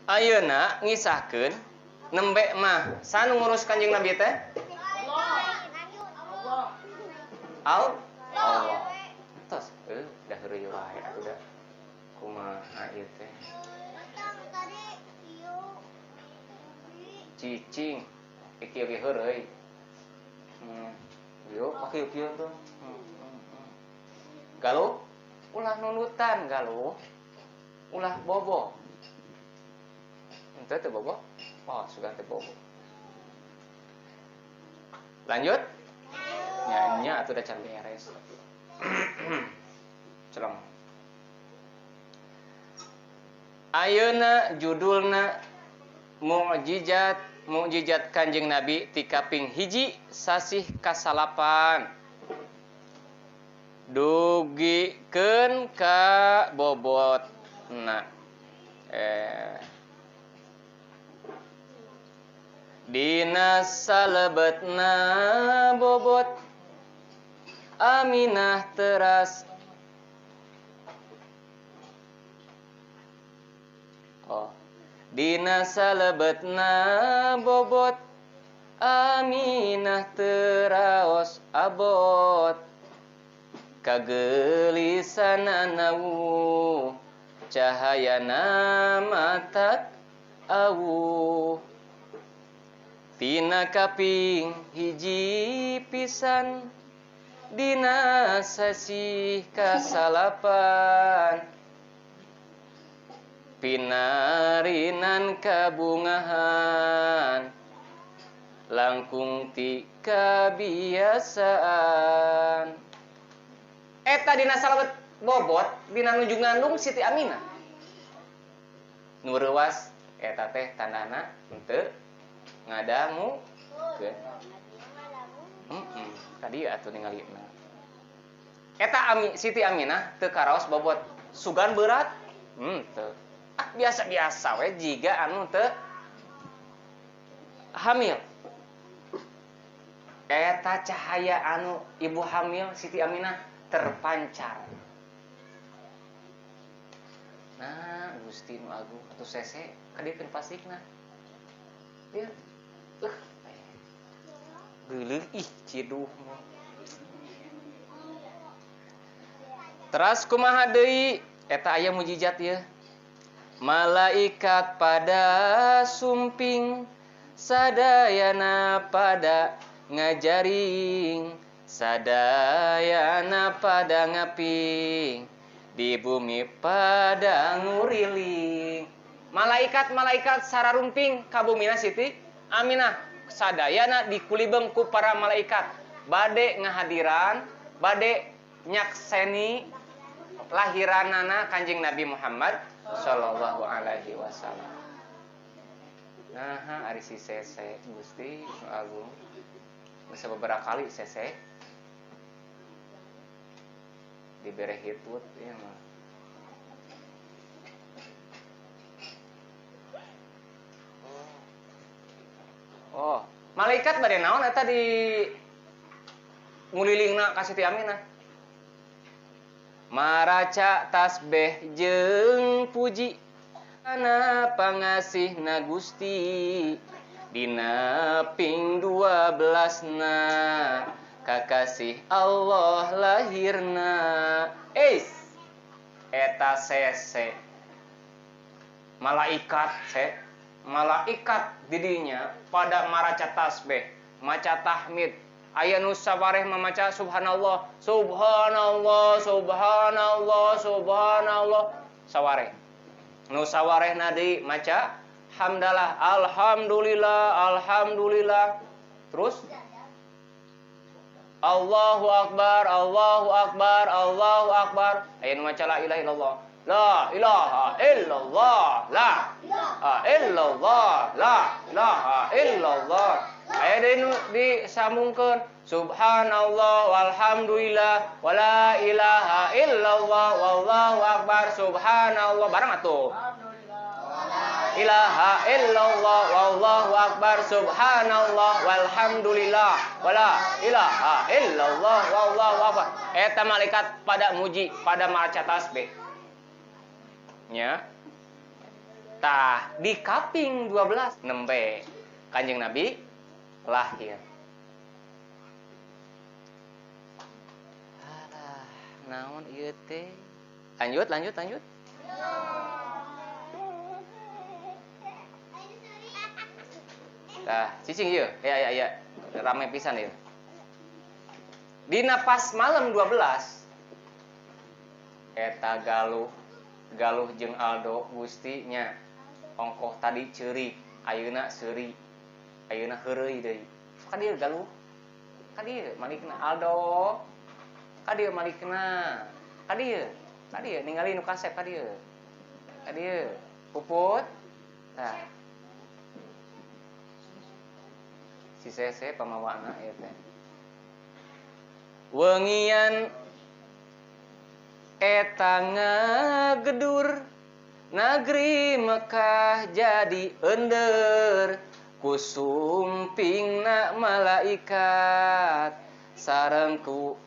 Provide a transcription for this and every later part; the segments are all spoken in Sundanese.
Ayeuna ngisahkeun nembe mah sanu ngurus Kanjeng Nabi teh? Allah. Allah. Tos, dah heureuy wae atuh da. Kumaha ieu teh? Cicing. Kieu ge heureuy. Yo, pakai kieu tuh. Galuh, ulah nundutan galuh. Ulah bobo. Ente teu bobo? Oh, sugan teu bobo. Lanjut? Nya atuh da can beres. Celeng. Ayeuna judulna mukjizat Kanjeng Nabi ti kaping 1 sasih kasalapan. Dugikeun ka bobotna. Dina salebetna bobot Aminah teras. Oh. Dina salebetna bobot Aminah teraos abot. Kagelisanana wu cahayana matak awu. Tina kaping 1 pisan dina sasih kasalapan. Pinarinan kabungahan langkung ti kabiasaan. Eta dina salebet bobot dina nuju ngandung Siti Aminah. Nu reuwas eta teh tandana henteu ngadangukeun. Tadi atuh ningalina. Eta Siti Aminah teu karaos bobot sugan berat teu. Ah, biasa-biasa we jiga anu teu hamil. Eta cahaya anu ibu hamil Siti Aminah terpancar. Nah, Gusti nu agung atuh sese kadiekeun pasikna. Ieu geuleuh ih ciduh mah. Teras kumaha deui eta aya mujizat ieu. Malaikat pada sumping sadayana pada ngajaring sadayana pada ngaping di bumi pada nguriling. Malaikat-malaikat sararumping ka bumina Siti Aminah sadayana dikulibeng ku para malaikat bade ngahadiran bade nyakseni lahiranana Kanjeng Nabi Muhammad sallallahu alaihi wasallam. Nah, ari si sese Gusti agung bisa beberapa kali sese dibere hitut ya mah. Oh, malaikat bade naon eta di ngulilingna ka Siti Aminah. Maraca tasbih jeung puji kana pangasihna Gusti dina ping 12na kakasih Allah lahirna. Eis eta sese malaikat se malaikat didinya pada maraca tasbih maca tahmid. Aya nu sawareh mamaca subhanallah subhanallah subhanallah subhanallah sawareh. Nu sawareh nadi maca hamdalah alhamdulillah alhamdulillah. Terus Allahu akbar Allahu akbar Allahu akbar. Aya nu maca la ilaha illallah la ilaha illallah la ilaha illallah la ilaha illallah. Aya deui nu disambungkeun subhanallah walhamdulillah wala ilaha illallah wallahu akbar subhanallah bareng atuh. Ilaha illallah wallahu akbar subhanallah walhamdulillah wala ilaha illallah wallahu akbar. Eta malaikat pada muji pada maca tasbih. Nya. Tah di kaping 12 nembe Kanjeng Nabi lahir. Alah, naon ieu teh? Lanjut, lanjut, lanjut. Tah, cicing ieu. Ya, ya, ya. Rame pisan ieu. Dina pas malam 12 eta Galuh, Galuh jeung Aldo Gusti nya ongkoh tadi ceurik, ayeuna seuri, ayeuna heureuy deui. Ka dieu Galuh. Ka dieu malikna Aldo. Ka dieu malikna. Ka dieu. Ka dieu ningali nu kasep ka dieu. Ka dieu. Puput. Tah. Si Sese pamawana ieu teh. Wengian eta ngagedur nagri Mekah jadi ender ku sumpingna malaikat sareng ku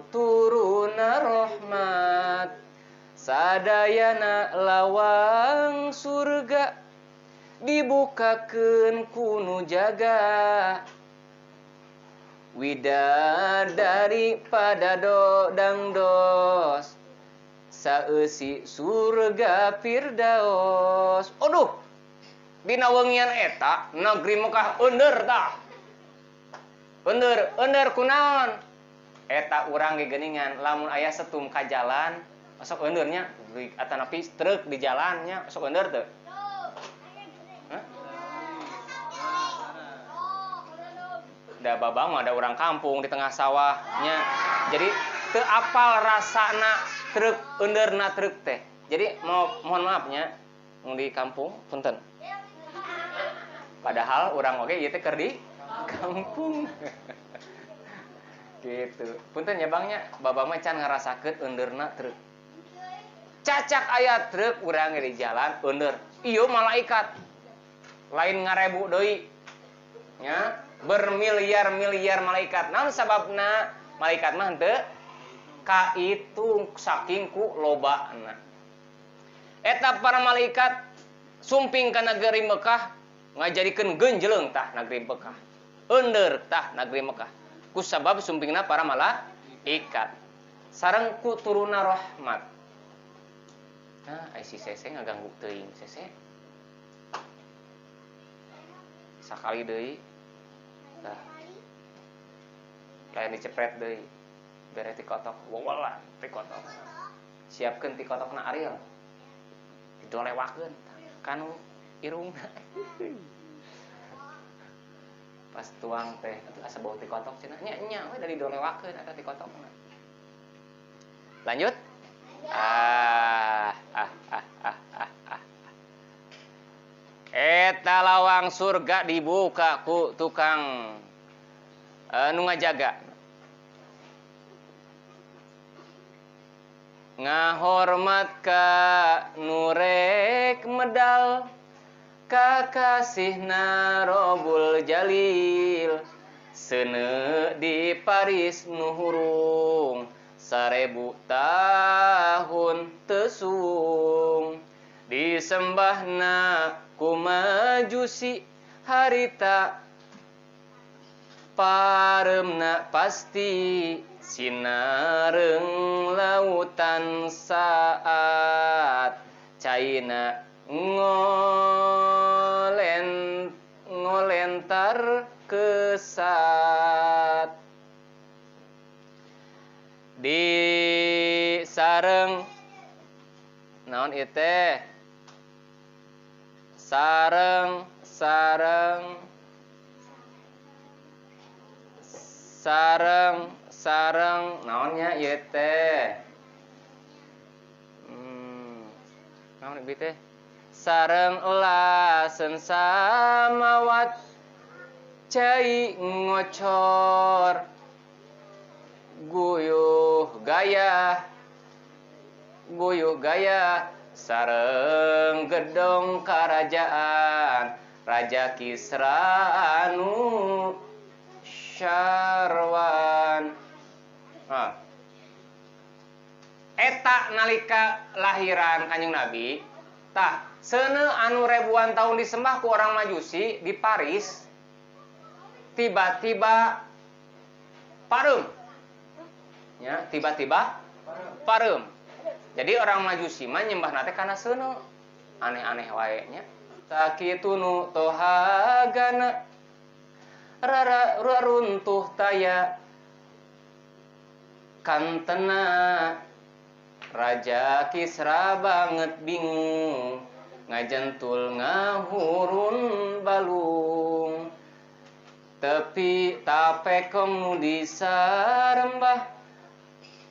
turuna rahmat sadayana lawang surga dibukakeun ku nu jaga widadari pada dodang dos saeusi surga firdaus. Aduh, dina wengian eta negeri Mekah eunder tah. Eunder, eunder kunaon? Eta urang ge geuningan lamun aya setum ka jalan sok eundeurnya atanapi truk di jalannya sok eunder teu? Hah? Da babang mah ada orang kampung di tengah sawahnya. Jadi teu apal rasana truk eundeurna truk teh. Jadi mau mohon maafnya mun di kampung punten. Padahal urang oge ieu teh keur di kampung. Gitu. Punten ya bangnya, babang mah can ngarasakeun eundeurna truk. Cacak aya truk urang di jalan eunder. Ieu malaikat. Lain ngarebu deui. Nya, bermiliar-miliar malaikat. Naon sababna malaikat mah henteu kaitung saking ku lobana. Eta para malaikat sumping ka negeri Mekah ngajadikeun genjeleung tah negeri Mekah. Eunder tah negeri Mekah. Ku sabab sumpingna para malaikat. Sareng ku turuna rahmat. Nah, ai si Sese ngaganggu teuing Sese. Sakali deui. Tah. Lain dicepret deui. Bere ti kotok, wawalah ti kotok. Siapkeun ti kotokna Ariel. Didolewakeun kanu irungna. Pas tuang teh atuh asa bau ti kotok cenah nya nya we da didolewakeun eta ti kotokna. Lanjut. Ah ah ah ah ah ah. Eta lawang surga dibuka ku tukang nu ngajaga. Ngahormat ka nu rek medal kakasihna Robul Jalil seuneu di Paris nu hurung 1000 tahun teu disembahna ku majusi harita pareumna pasti sinareung lautan saat caina ngolentar kesat di sareng naon ieu teh sareng sareng sareng sareng naonnya ieu teh naon ieu teh sareng elasen samawat cai ngocor guyuh gaya sareng gedong karajaan Raja Kisra anu Syarwan. Ah. Eta nalika lahiran Kanjeng Nabi, tah seuneu anu ribuan tahun disembah ku orang Majusi di Paris, tiba-tiba pareum. Ya, tiba-tiba pareum. Jadi orang Majusi mah nyembahna teh kana seuneu. Aneh-aneh wae nya. Sakitu nu tohagana rara runtuh taya kantena. Raja Kisra banget bingung ngajentul ngahurun balung tepi tapekong nu disarembah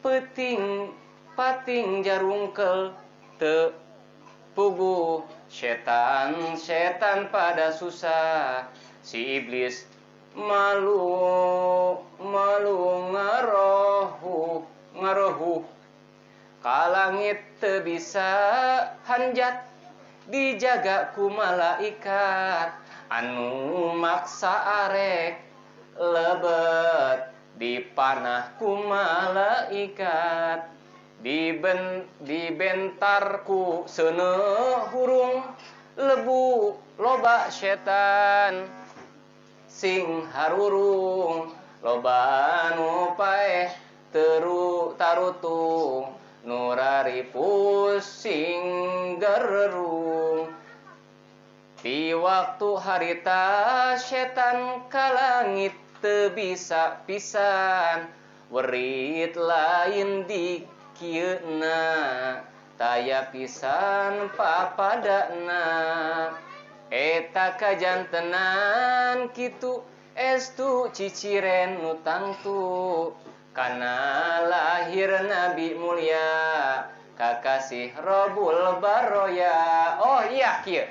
peting pating jarungkel teu puguh setan setan pada susah si iblis malu malu ngarohu ngarohu kalangit teu bisa hanjat dijaga ku malaikat anu maksa arek lebet dipanah ku malaikat dibentar ku seuneu hurung lebu loba setan sing harurung loba nu paeh teru tarutung nurari pusing gerung. Di waktu harita setan kalangit teu bisa pisan werit lain di kieuna taya pisan papadana eta kajantenan kitu estu ciciren nu tangtu kana lahir Nabi mulia kakasih Robul Baroya. Oh iya kieu.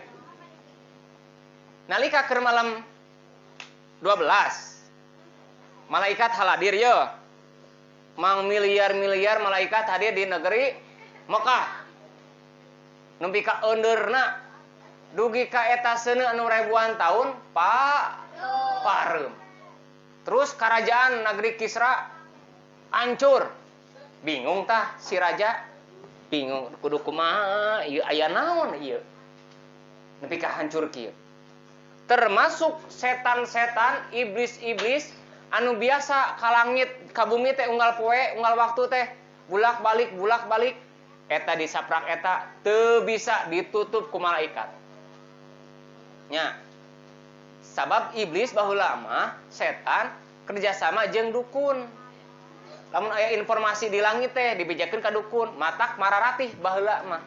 Nalika keur malam 12 malaikat haladir ye. Mang miliar-miliar malaikat hadir di negeri Mekah. Nepi ka eundeurna dugi ka eta seuneu anu ribuan tahun pareum. Terus kerajaan negeri Kisra hancur. Bingung tah si raja, bingung kudu kumaha ieu aya naon ieu. Nepi ka hancur kieu. Termasuk setan-setan, iblis-iblis anu biasa ka langit ka bumi teh unggal poe, unggal waktu teh bulak-balik bulak-balik eta disaprak eta teu bisa ditutup ku malaikat. Nya. Sabab iblis baheula mah setan kerjasama jeung dukun. Lamun aya informasi di langit teh dibejakeun ka dukun, matak mararatih baheula mah.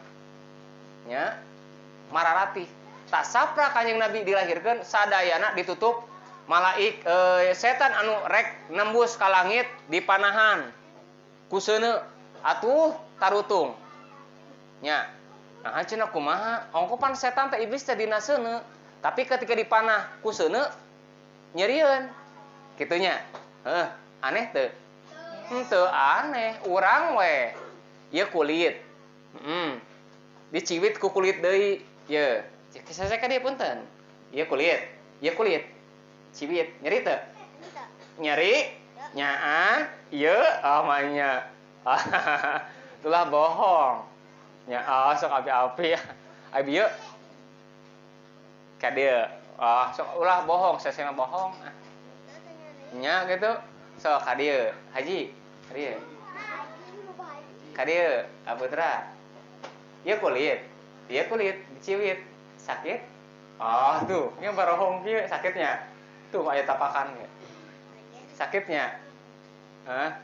Nya, mararatih. Tak sapra Kanjeng Nabi dilahirkeun sadayana ditutup malaik setan anu rek nembus ka langit dipanahan. Ku seuneu atuh tarutung. Nya. Nah cenah kumaha? Ongkopan setan teh iblis teh dina seuneu, tapi ketika dipanah ku seuneu nyerieun. Kitu nya. Heuh, aneh teu? Henteu aneh, urang we. Ieu kulit. Diciwit ku kulit deui. Ye. Cek saya ka dieu punten. Ieu kulit. Ieu kulit. Ciwit, nyeri teu? Nyeri? Nyaan? Ieu oh mah nya. Itulah bohong. Nya oh sok api-api. Ai bieu. Ka dieu. Oh, sok ulah bohong, saya mah bohong. Nya gitu. Sok ka dieu, Haji. Ka dieu. Ka dieu, Aputra. Ieu kulit. Ieu kulit diciwit. Sakit? Oh, tuh, ini barohong kieu sakitnya. Tuh aya tapakan ge. Sakitnya. Hah?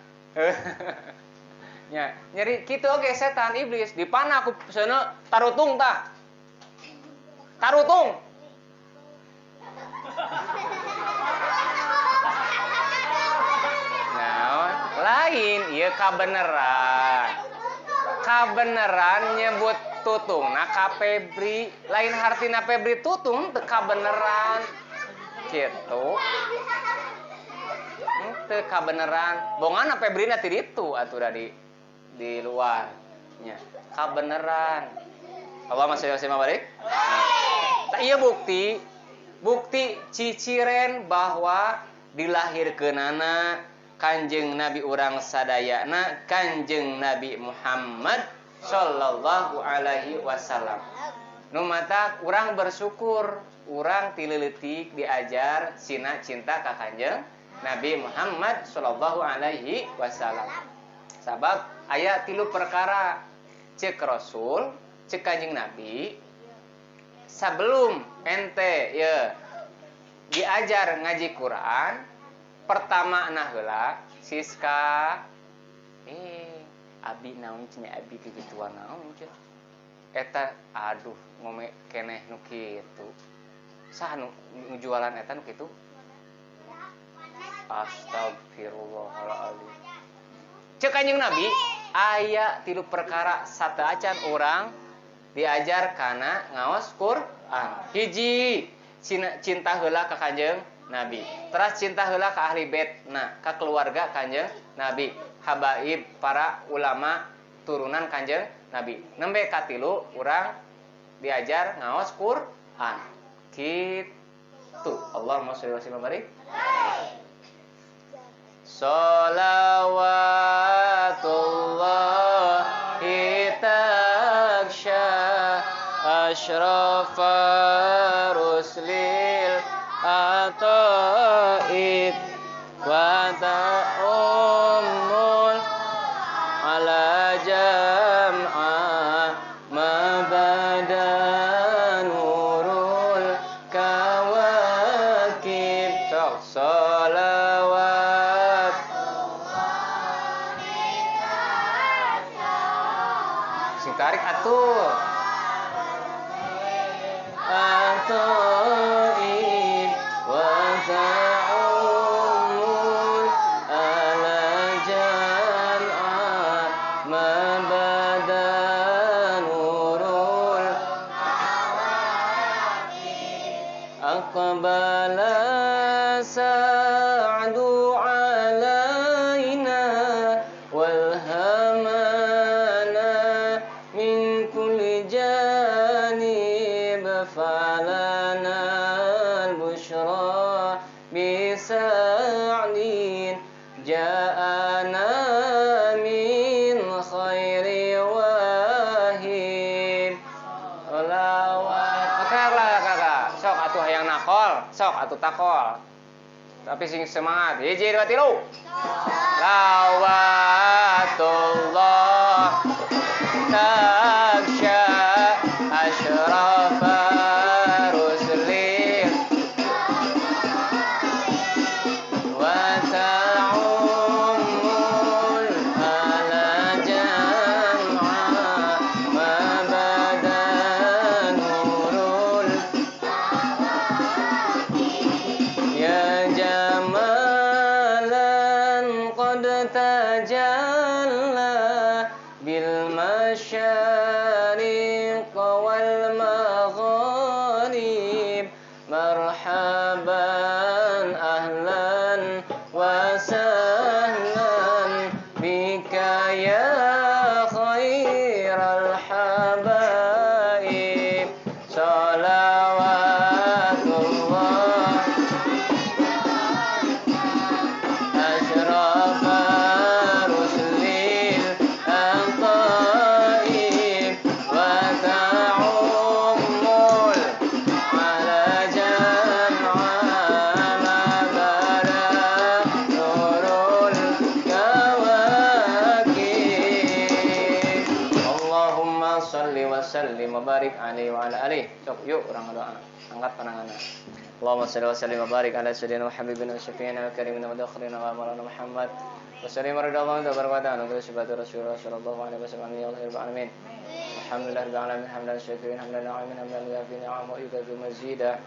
Nya, nyeri kitu oge setan iblis dipanah ku seuneu tarutung tah. Tarutung. Nah, lain ieu kabeneran. Kabeneran nyebut tutungna ka Febri, lain hartina Febri tutung teu kabeneran. Kitu. Teu kabeneran. Bongana Febrina ti ditu atuh da di luar nya. Kabeneran. Allah masih balik? Nah, iya bukti ciciren bahwa dilahirkeunana Kanjeng Nabi urang sadayana Kanjeng Nabi Muhammad sallallahu alaihi wasallam. Nu mata urang bersyukur, urang tileutik diajar sina cinta ka Kanjeng Nabi Muhammad sallallahu alaihi wasallam. Sabab aya tilu perkara cek Rasul, cek Kanjeng Nabi sebelum ente ya diajar ngaji Quran pertama nah heula Siska abi naon cenah abi kikituan naon cenah eta aduh ngome keneh nu kitu saha nu jualan eta nu kitu astagfirullahaladzim. Cek Kanjeng Nabi aya tilu perkara sateuacan urang diajar kana ngaos Quran. Hiji cinta heula ka Kanjeng Nabi, teras cinta heula ka ahli bait, nah ka keluarga Kanjeng Nabi, habaib para ulama turunan Kanjeng Nabi. Nembe katilu urang diajar ngaos Quran. Kitu. Allahumma sholli wa sallim wa barik. Sholawatullahi taksha asyrafar ruslil ataib wa ta'ummul ala jam'a ma bada nurul kawakib. Sok sholawat sing tarik atuh ataib wa ta'ummul ala jam'a ma bada nurul aqbala sa'du alaina wal hamana min kulli janib falana al-bushra bisa'din ja'ana min khairi wahib. Sholawat. Oke lah kakak, sok atuh hayang nakol, sok atuh takol. Tapi sing semangat. Hiji dua tilu. Lawatullah taksha asyrafar ruslil wa ta'ummul ala jam'a ma bada nurul ya jamalan qad tajalla bil masyariq wal magharib marhaban ahlan wa sahlan bika ya khairal habaib. Sholawatullah asyrafar ruslil ataib wa ta'ummul ala jam'a ma bada nurul kawakib. Allahumma sholli wa sallim wa barik alaihi wa ala alihi. Sok yuk urang doa, angkat pananganna. Allahumma sholli wa sallim wa barik ala sayyidina wa habibina wa syafi'ina wa karimina wa dakhlina wa maulana Muhammad wa sallim radhiyallahu tabaraka wa ta'ala ala sifati rasulullah sallallahu alaihi wasallam. Ya Allah rabbil alamin. Alhamdulillah rabbil alamin hamdan syakirin hamdan alamin hamdan yuafi ni'amahu wa yukafi mazida.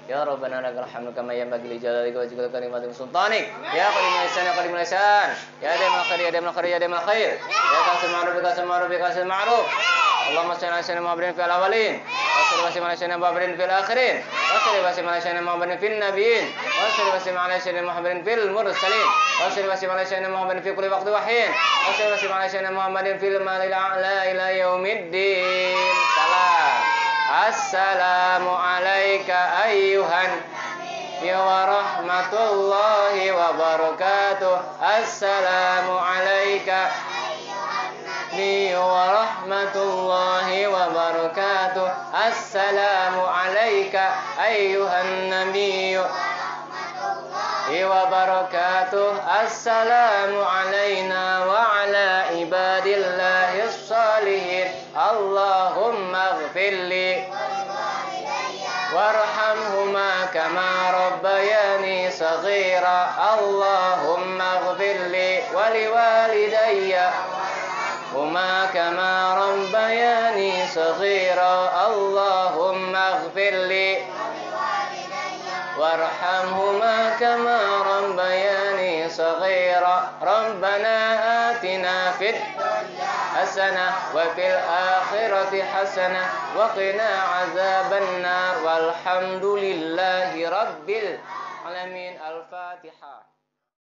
Ya Rabbana lakal hamdu kama yanbaghi li jalalika wa wajhika karimati sultanik. Ya qadim lisan ya qadim lisan. Ya daimul khair ya daimul khair ya daimul khair. Ya qasim ma'ruf ya qasim ma'ruf ya qasim ma'ruf. Allahumma shalli ala sayyidina Muhammadin fil awwalin wa salli wa sallim ala sayyidina Muhammadin fil akhirin wa salli wa sallim ala sayyidina Muhammadin fil nabiyyin wa salli wa sallim ala sayyidina Muhammadin fil mursalin wa salli wa sallim ala sayyidina Muhammadin fi kulli waqtin wa hin wa salli wa sallim ala sayyidina Muhammadin fil malil a'la ila yaumiddin. Salam. Assalamu alayka ayyuhan ورحمة الله وبركاته. السلام عليك ورحمة الله وبركاته. السلام عليك أيها النبي وبركاته. السلام علينا وعلى عباد الله الصالحين. اللهم اغفر لي وارحمهما كما ربياني صغيرا. اللهم اغفر لي ولوالدي هما كما ربياني صغيرا. اللهم اغفر لي وارحمهما كما ربياني صغيرا. ربنا آتنا في الدنيا حسنة وفي الآخرة حسنة وقنا عذاب النار. والحمد لله رب العالمين. الفاتحة.